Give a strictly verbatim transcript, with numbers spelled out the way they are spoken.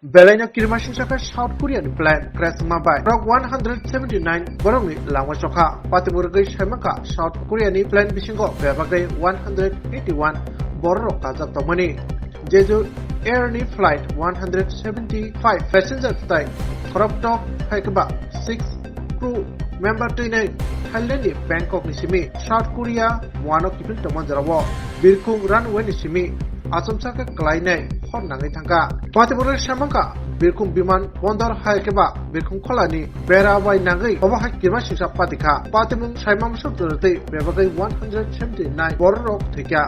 Belaino kirima singsa khe South Korea ni plane crash wngma bai borok one hundred seventy nine borok ni langma chokha. Patimung rwgwi saimangkha South Korea ni plane bisingo bebagwi one hundred eighty one borok rok kajak tongmani. Jeju Air ni flight one hundred seventy five passenger tai khorokthok hai khe ba six crew member twinai Thailand ni Bangkok ni simi South Korea muano kiphil tongma jorao birkhung runway ni simi achomsa khe kwlainai hor nangwi thangkha. Patimung samangkha birkhung biman bondor hai khe ba birkhung khola ni bera bai nangwi obo hai kirima singsa patikha. Patimung saima musuk jorotwi bebagwi one hundred seventy nine borok rok thwikha.